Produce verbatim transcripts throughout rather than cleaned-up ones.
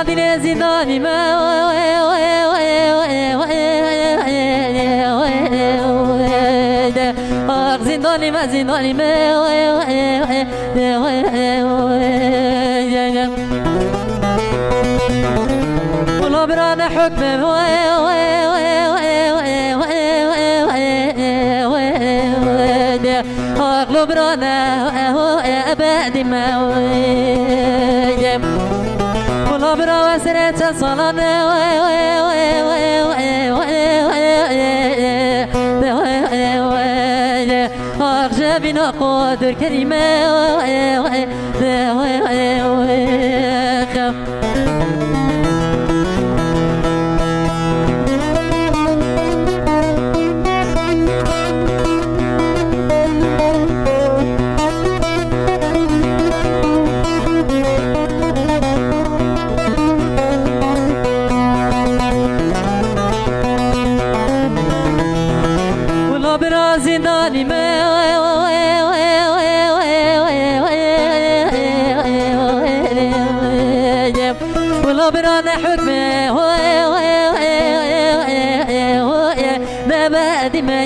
Dînê zîndanî me. Ax zîndanî me, zîndanî me. Wilo bira ne hukme. Aqlo bira ne ebedî me. Wilo bira we serê çend salan. Ax ji vîna xwe dûr kirî me. Wilo bira zîndanî me. Wilo bira ne hukme. Ne bedî me.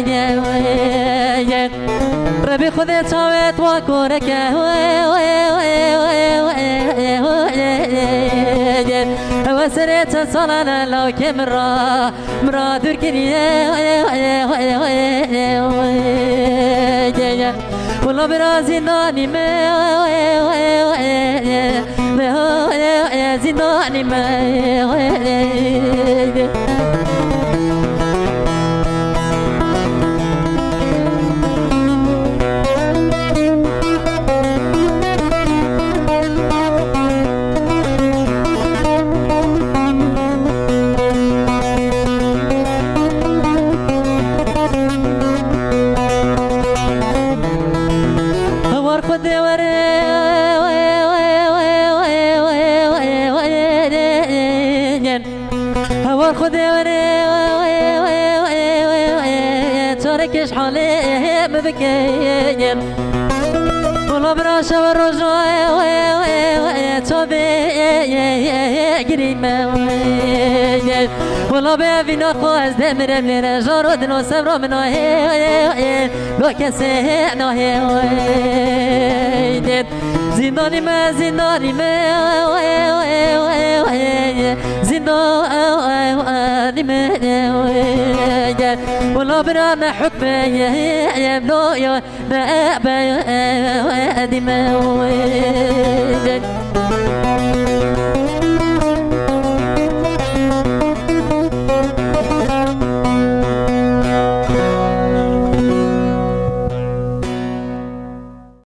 Rebî Xwedê çavê twa koreke. Ewe serê çend salan e lawkê min ra, min ra dûr kiriye. Wilo bira zîndanî me. Zîndanî me. Hewar Xwedê were. Hewar Xwedê were. Çarekê ji halê min bike. Wilo bira şev roja çavê girî me. Wilo bê vîna xwe ez demirem lêre, jaro dino sevra min nahê. Lo kesê nahê. Zîndanî me, zîndanî me. Zîndanî me. Wilo bira ne hukme. Lo yo ne bedî me.